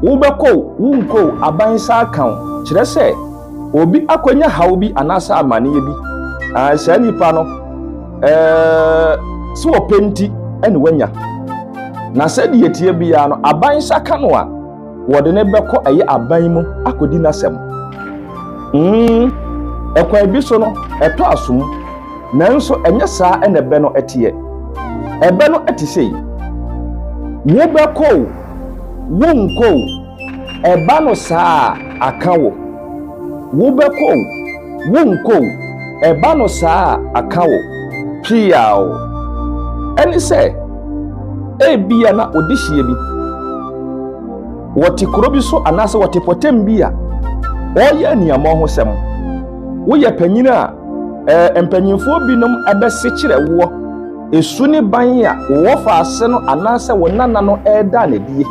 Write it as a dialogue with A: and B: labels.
A: Wobɛkɔ o, wonkɔ o, aban nsa aka wo. Kyerɛ sɛ, obi akɔnya haw bi anaasɛ amaneɛ bi. Ah, saa nipa no, ɛɛ, sɛ ɔpɛ nti ɛna wanya. Na sɛdeɛ ɛteɛ biara no, aban nsa ka no a, wɔde no bɛkɔ ɛyɛ aban mu akɔdi n'asɛm. Mm, ɛkwan bi so no, ɛtɔ asom. Nanso ɛnyɛ saa na ɛbɛ no teɛ. Ɛbɛ no te sei, Wobɛkɔ o, wonkɔ o, ɛba no saa a, aka wo. Wobɛkɔ o, wonkɔ o, ɛba no saa a, aka wo. Piaw! Ɛne sɛ, ebia na odehyeɛ bi, wɔte kuro bi so anaasɛ wɔte pɔtam bi a, ɔreyɛ aniammɔhosɛm. Woyɛ panyin a, ɛɛ mpanyimfoɔ binom bɛse kyerɛ woɔ esu ne ban a wo wɔfaase no anaasɛ wo nana no reda no adie.